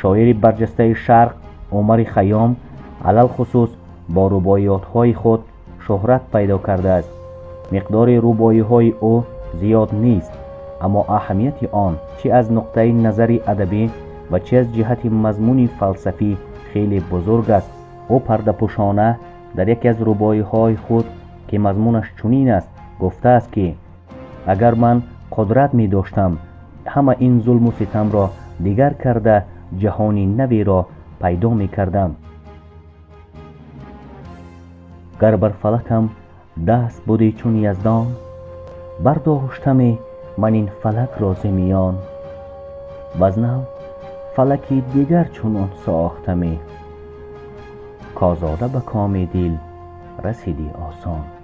Шоири барҷастаи Шарқ Умари Хайём алалхусус бо рубоиётҳои худ шӯҳрат пайдо кардааст. Миқдори рубоиҳои ӯ зиёд нест, аммо аҳамияти он чӣ аз нуқтаи назари адабӣ ва чӣ аз ҷиҳати мазмуни фалсафӣ хеле бузург аст. Ӯ пардапӯшона дар яке аз рубоиҳои худ, ки мазмунаш чунин аст, гуфтааст, ки агар ман қудрат медоштам, ҳама ин зулму ситамро дигар карда ҷаҳони наверо пайдо мекардам. Гар бар фалакам даст будӣ чун Яздон, бардоштаме ман ин фалакро зи миён. Ваз нав фалаки дигар чунон сохтаме, козода ба коми дил расидӣ осон.